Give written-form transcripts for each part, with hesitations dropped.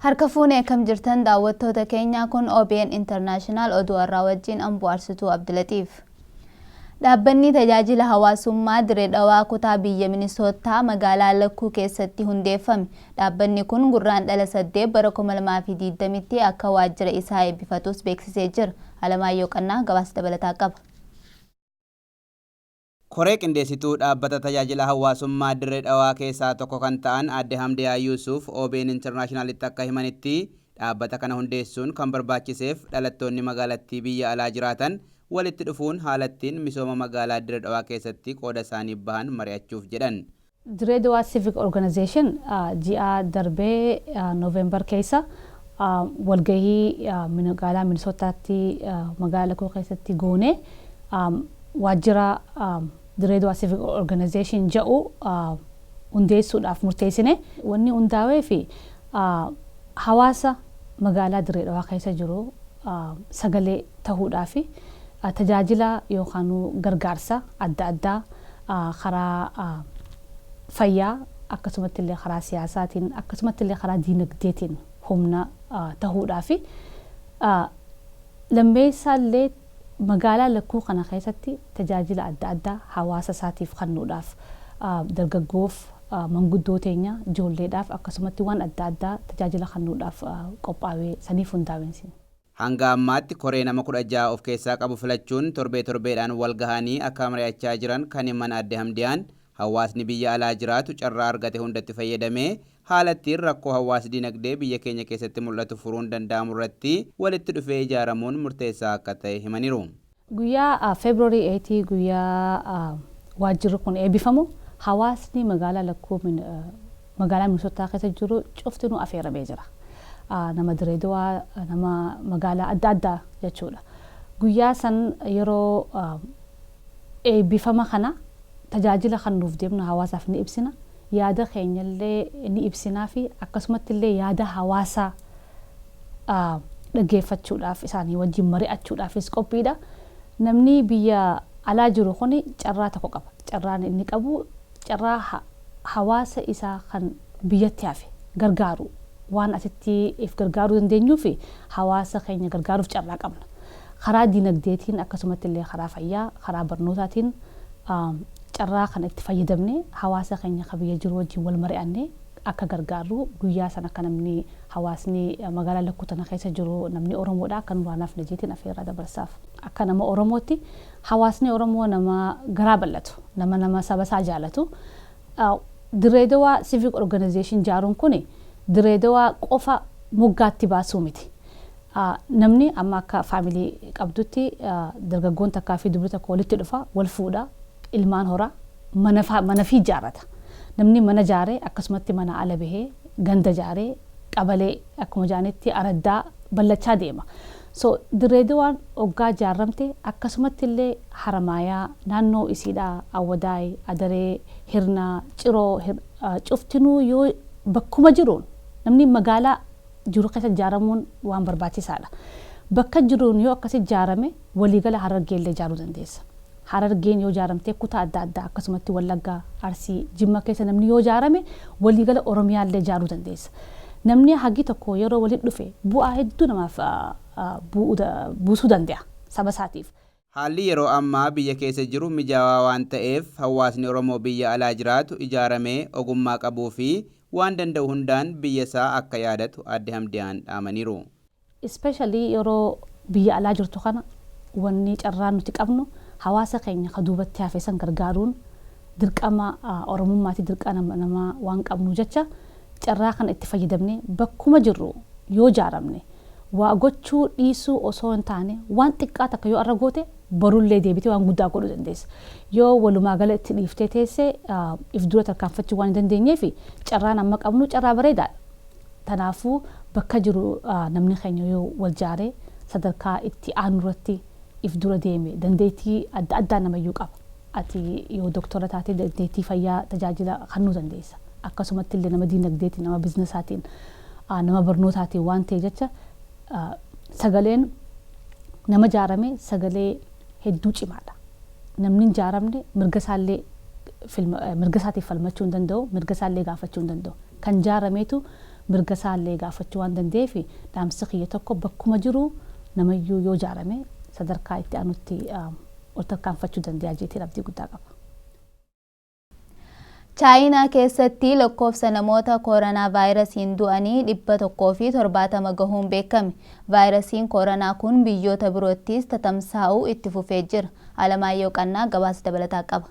Harka fuunee akkam jirtan daawwattoota keenyaa? Kun OBN International, oduu har'aa wajjin Amboo Arsituu Abdilatiif. Dhaabbanni tajaajila hawaasummaa Diree Dhawaa kutaa biyya Minisoottaa magaalaa Lakkuu keessatti hundeeffame. Dhaabbanni kun Gurraandhala 8 bara 2020tti akka waajjira isaa eebbifatus beeksisee jira. Alamaayyoo Qannaa gabaasa dabalataa qaba. Koree qindeessituu dhaabbata tajaajila hawaasummaa Dirree Dhawaa keessaa tokko kan ta'an Aadde Hamdiyaa Yuusuf OBN Internationalitti akka himanitti, dhaabbata kana hundeessuun kan barbaachiseef dhalattoonni magaalattii biyya alaa jiraatan walitti dhufuun haala ittiin misooma magaalaa Dirree Dhawaa keessatti qooda isaanii bahan mari'achuuf jedhan. Dirree Dawaa Civic Organization ji'a darbee November keessa walgahii magaalaa Minisootaatti, magaalaa Lakkuu keessatti goone, waajjira Dirree Dawaa Civic Organization jedhu hundeessuudhaaf murteessine. Wanni hundaa'ee fi hawaasa magaalaa Dirree Dhawaa keessa jiru sagalee ta'uudhaaf, tajaajila yookaan gargaarsa adda addaa karaa fayyaa, akkasumatti illee karaa siyaasaatiin, akkasumatti illee karaa diinagdeetiin humna ta'uudhaaf, lammeessaa illee magaalaa Lakkuu kana keessatti tajaajila adda addaa hawaasa isaatiif kennuudhaaf, dargaggoof, manguddoo teenya, ijoolleedhaaf, akkasumatti waan adda addaa tajaajila kennuudhaaf qophaa'ee saniif hundaa'insi. Hanga ammaatti koree nama 16 of keessaa qabu filachuun torbee torbeedhaan wal gahanii akka mari'achaa jiran kan himan Aadde Hamdiyaan, hawaasni biyya alaa jiraatu carraa argate hundatti fayyadamee haala ittiin rakkoo hawaas dinagdee biyya keenya keessatti mul'atu furuun danda'amu irratti walitti dhufee ijaaramuun murteessaa akka ta'e himaniiru. Guyyaa February 8, guyyaa waajjirri kun eebbifamu, hawaasni magaalaa Lakkuu, magaalaa Minisootaa keessa jiru cuftinuu affeeramee jira. Nama Dirree Dawaa, nama magaalaa adda addaa jechuudha. Guyyaa san yeroo eebbifama kana tajaajila kan nuuf deemnu hawaasaaf ni ibsina. Yaada keenyallee ni ibsinaa fi akkasumatti illee yaada hawaasaa dhaggeeffachuudhaaf, isaanii wajjin mari'achuudhaafis qophiidha. Namni biyya alaa jiru kun carraa tokko qaba. Carraan inni qabu carraa hawaasa isaa kan biyyatti hafe gargaaru, waan asitti if gargaaruu dandeenyuu fi hawaasa keenya gargaaruuf carraa qabna. Karaa dinagdeetiin, akkasumatti illee karaa fayyaa, karaa barnootaatiin carraa kana itti fayyadamne hawaasa keenya kan biyya jiru wajjin wal mari'annee akka gargaarru, guyyaa sana akka namni hawaasni magaalaa Lakkuu tana keessa jiru, namni Oromoodha, akka nurraa nafne jeetiin afeerraa dabarsaaf. Akka nama Oromootti, hawaasni Oromoo nama garaa bal'atu, nama saba isaa jaalatu. Dirree Dawaa Civic Organization jaaruun kun Dirree Dawaa qofa moggaatti baasuu miti. Namni amma akka family qabdutti dargaggoon takkaa fi dubri tokko walitti dhufa, wal fuudha, ilmaan hora, mana fi ijaarrata. Namni mana jaaree akkasumatti mana ala bahee ganda jaaree, qabalee, akkuma jaanitti araddaa ballachaa deema. So Dirree Dawaan hoggaa ijaarramte akkasumatti illee Haramaayaa, naannoo isiidhaa, Awwadaay, Adaree, Hirnaa, Ciroo cuftinuu yoo bakkuma jiruun namni magaalaa jiru keessa ijaaramuun waan barbaachisaadha. Bakka jiruun yoo akkas ijaarame waliigala Harargeellee ijaaruu dandeessa. Harargeen yoo ijaaramte kutaa adda addaa, akkasumatti Wallaggaa, Arsii, Jimma keessa namni yoo ijaarame waliigala Oromiyaallee ijaaruu dandeessa. Namni hagi tokko yeroo walitti dhufe bu'aa hedduu namaaf buusuu danda'a saba isaatiif. Haalli yeroo ammaa biyya keessa jiru mijaawaa waan ta'eef hawaasni Oromoo biyya alaa jiraatu ijaaramee ogummaa qabuu fi waan danda'u hundaan biyya isaa akka yaadatu Aadde Hamdiyaan dhaamaniiru. Especially yeroo biyya alaa jirtu kana, wanni carraan nuti qabnu hawaasa keenya ka duubatti hafe san gargaaruun dirqama Oromummaati, dirqama namaa waan qabnu jecha, carraa kana itti fayyadamne bakkuma jirru yoo jaaramne, waa gochuu dhiisuu osoo hin taane, waan xiqqaa takka yoo arra goote borullee deebitee waan guddaa godhuu dandeessa. Yoo walumaa gala itti dhiiftee teesse if dura tarkaanfachuu waan hin dandeenyeef, carraan amma qabnu carraa bareedaadha. Kanaafuu bakka jiru namni keenya yoo wal jaaree sadarkaa itti aanu irratti if dura deeme, dandeettii adda addaa namayyuu qaba. Ati yoo doktora taate dandeettii fayyaa tajaajila kennuu dandeessa. Akkasumatti illee nama diinagdeetiin, nama biizinasaatiin, nama barnootaatiin waan ta'e jecha sagaleen nama jaarame sagalee hedduu cimaadha. Namni hin jaaramne mirga isaallee mirga isaatiif falmachuu hin danda'u, mirga isaallee gaafachuu hin danda'u. Kan jaarameetu mirga isaallee gaafachuu waan danda'eef, dhaamsi kiyya tokko, bakkuma jiru namayyuu yoo jaarame sadarkaa itti aanutti ol tarkaanfachuu danda'a jeetiin abdii guddaa qaba. Chaayinaa keessatti lakkoofsa namoota koronaa vaayirasiin du'anii 170 gahuun beekame. Vaayirasiin koronaa kun biyyoota biroottis tatamsaa'uu itti fufee jira. Alamaayyoo Qannaa gabaasa dabalataa qaba.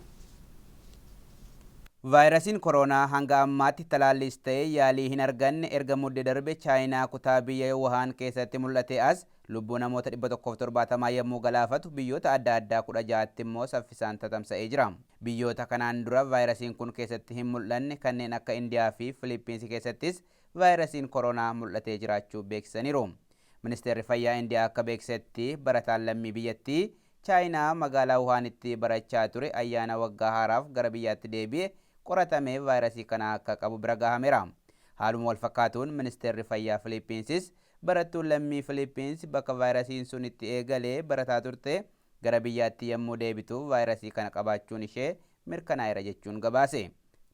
Vaayirasiin koronaa hanga ammaatti talaallis ta'e yaalii hin arganne erga mudde darbe Chaayinaa kutaa biyya Wuhaan keessatti mul'ate as lubbuu namoota 170 yommuu galaafatu, biyyoota adda addaa 16tti immoo saffisaan tatamsa'ee jira. Biyyoota kanaan dura vaayirasiin kun keessatti hin mul'anne kanneen akka Indiyaa fi Filiippiinsi keessattis vaayirasiin koronaa mul'atee jiraachuu beeksisaniiru. Ministeerri Fayyaa Indiyaa akka beeksisetti, barataan lammii biyyattii Chaayinaa magaalaa Wuhaanitti barachaa ture ayyaana waggaa haaraaf gara biyyaatti deebi'e qoratamee vaayirasii kana akka qabu bira gahameera. Haaluma wal fakkaatuun Ministeerri Fayyaa Filiippiinsis barattuun lammii Filiippiins bakka vaayirasiin sun itti eegalee barataa turte gara biyyaatti yommuu deebitu vaayirasii kana qabaachuun ishee mirkanaa'eera jechuun gabaase.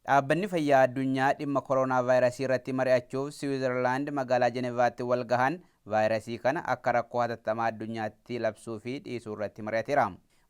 Dhaabbanni Fayyaa Addunyaa dhimma koronaa vaayirasii irratti mari'achuuf Siwiizerlaand magaalaa Jenevaatti wal gahan vaayirasii kana akka rakkoo hatattamaa addunyaatti labsuu fi dhiisuu irratti mari'ateera.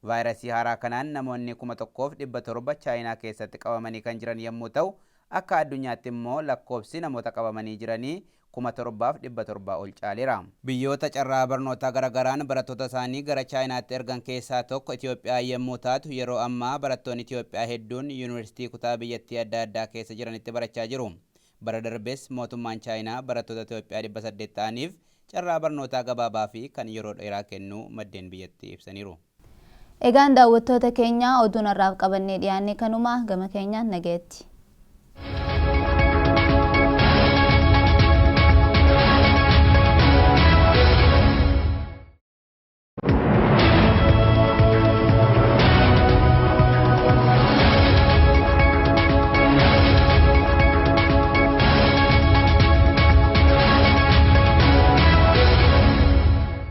Vaayirasii haaraa kanaan namoonni 1700 Chaayinaa keessatti qabamanii kan jiran yommuu ta'u, akka addunyaatti immoo lakkoofsi namoota qabamanii jiranii 7700 ol caaleera. Biyyoota carraa barnootaa garaagaraan barattoota isaanii gara Chaayinaatti ergan keessaa tokko Itoophiyaa yommuu taatu, yeroo ammaa barattoonni Itoophiyaa hedduun yuunivarsiitii kutaa biyyattii adda addaa keessa jiranitti barachaa jiru. Bara darbes mootummaan Chaayinaa barattoota Itoophiyaa 800 ta'aniif carraa barnootaa gabaabaa fi kan yeroo dheeraa kennuu maddeen biyyattii ibsaniiru. Egaan daawwattoota keenya, oduun har'aaf qabannee dhiyaanne kanuma. Gama keenyaan nagayetti.